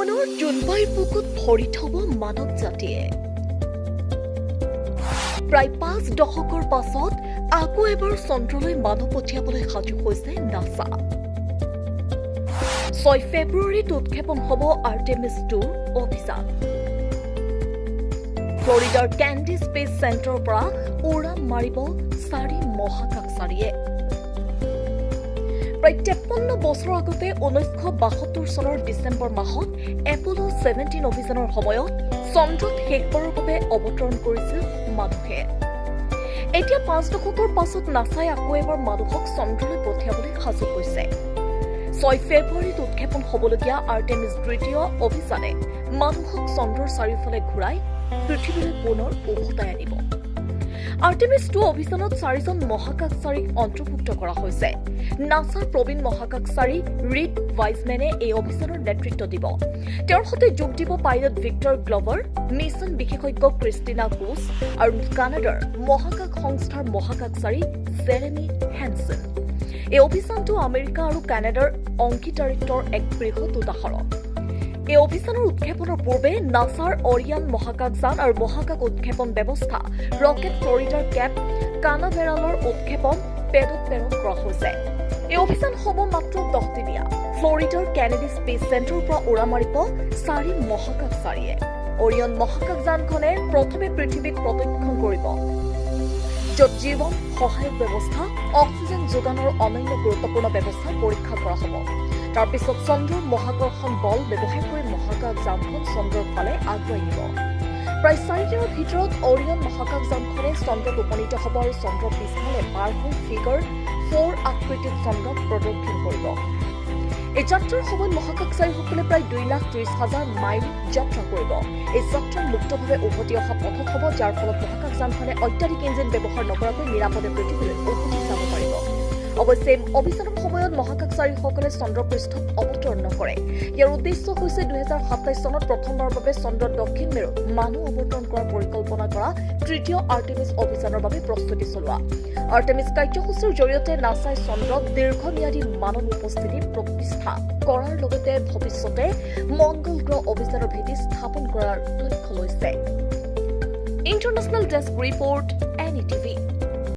পুনৰ জোনবাইৰ বুকুত ভৰি থব মানৱ জাতিয়ে। প্ৰায় 5 দশকৰ পাছত আকৌ এবাৰ চন্দ্ৰলৈ মানুহ পঠিয়াবলৈ সাজু হৈছে নাছা। 6 ফেব্ৰুৱাৰীত উৎক্ষেপণ হ'ব আৰ্টেমিছ 2ৰ অভিযান। ফ্লৰিডাৰ কেনেডি স্পেচ চেণ্টাৰৰ পৰা উৰাণ মাৰিব চাৰি মহাকাশচাৰীয়ে। প্ৰায় 53 বছৰৰ আগতে 1972 চনৰ ডিচেম্বৰ মাহত এপল' 17 অভিযানৰ সময়ত চন্দ্ৰত শেষবাৰৰ বাবে অৱতৰণ কৰিছিল মানুহে। এতিয়া 5 দশকৰ পাছত নাছাই আকৌ এবাৰ মানুহক চন্দ্ৰলৈ পঠিয়াবলৈ সাজু হৈছে। 6 ফেব্ৰুৱাৰীত উৎক্ষেপণ হ'বলগীয়া আৰ্টেমিছ দ্বিতীয় অভিযানে মানুহক চন্দ্ৰৰ চাৰিওফালে ঘূৰাই পৃথিৱীলৈ পুনৰ উভতাই আনিব। আৰ্টেমিছ 2 অভিযানত চাৰিজন মহাকাশচাৰীক অন্তৰ্ভুক্ত কৰা হৈছে। নাছাৰ প্ৰবীণ মহাকাশচাৰী ৰিড ৱাইজমেনে এই অভিযানৰ নেতৃত্ব দিব। তেওঁৰ সৈতে যোগ দিব পাইলট ভিক্টৰ গ্লভাৰ, মিছন বিশেষজ্ঞ ক্ৰিষ্টিনা কোচ আৰু কানাডাৰ মহাকাশ সংস্থাৰ মহাকাশচাৰী জেৰেমি হেনছেন। এই অভিযানটো আমেৰিকা আৰু কানাডাৰ অংশীদাৰিত্বৰ এক বৃহৎ উদাহৰণ। এই অভিযানৰ উৎক্ষেপণৰ পূৰ্বে নাছাৰ অৰিয়ান মহাকাশযান আৰু মহাকাশ উৎক্ষেপণ ব্যৱস্থা ৰকেট ফ্লৰিডাৰ কেপ কানাভেৰালৰ উৎক্ষেপণ পেডত প্ৰেৰণ কৰা হৈছে। এই অভিযান হ'ব মাত্ৰ 10 দিনীয়া। ফ্লৰিডাৰ কেনেডি স্পেচ চেণ্টাৰৰ পৰা উৰা মাৰিব চাৰি মহাকাশচাৰীয়ে। অৰিয়ন মহাকাশযানখনে প্ৰথমে পৃথিৱীক প্ৰদক্ষিণ কৰিব, য'ত জীৱন সহায়ক ব্যৱস্থা, অক্সিজেন যোগানৰ অন্যান্য গুৰুত্বপূৰ্ণ ব্যৱস্থা পৰীক্ষা কৰা হ'ব। তাৰ পিছত চন্দ্ৰৰ মহাকৰ্ষণ বল ব্যৱহাৰ কৰি মহাকাশ যানখন চন্দ্ৰৰ ফালে আগুৱাই নিব। প্ৰায় 4 দিনৰ ভিতৰত অৰিয়ন মহাকাশযানখনে চন্দ্ৰত উপনীত হ'ব আৰু চন্দ্ৰৰ পিছফালে পাৰ হৈ ফিগাৰ 4 আকৃতিত চন্দ্ৰক প্ৰদক্ষিণ কৰিব। এই যাত্ৰাৰ সময়ত মহাকাশচাৰীসকলে প্ৰায় 2,30,000 মাইল যাত্ৰা কৰিব। এই যাত্ৰা মুক্তভাৱে উভতি অহা পথত হ'ব, যাৰ ফলত মহাকাশযানখনে অত্যাধিক ইঞ্জিন ব্যৱহাৰ নকৰাকৈ নিৰাপদে পৃথিৱীলৈ উভতি যাব পাৰিব। অৱশ্যে অভিযানৰ সময়ত মহাকাশচাৰীসকলে চন্দ্ৰপৃষ্ঠত অৱতৰণ নকৰে। ইয়াৰ উদ্দেশ্য হৈছে 2027 চনত প্ৰথমবাৰৰ বাবে চন্দ্ৰৰ দক্ষিণ মেৰুত মানুহ অৱতৰণ কৰাৰ পৰিকল্পনা কৰা তৃতীয় আৰ্টেমিছ অভিযানৰ বাবে প্ৰস্তুতি চলোৱা। আৰ্টেমিছ কাৰ্যসূচীৰ জৰিয়তে নাছাই চন্দ্ৰত দীৰ্ঘম্যাদী মানৱ উপস্থিতি প্ৰতিষ্ঠা কৰাৰ লগতে ভৱিষ্যতে মংগল গ্ৰহ অভিযানৰ ভেটি স্থাপন কৰাৰ লক্ষ্য লৈছে। International desk report, NETV.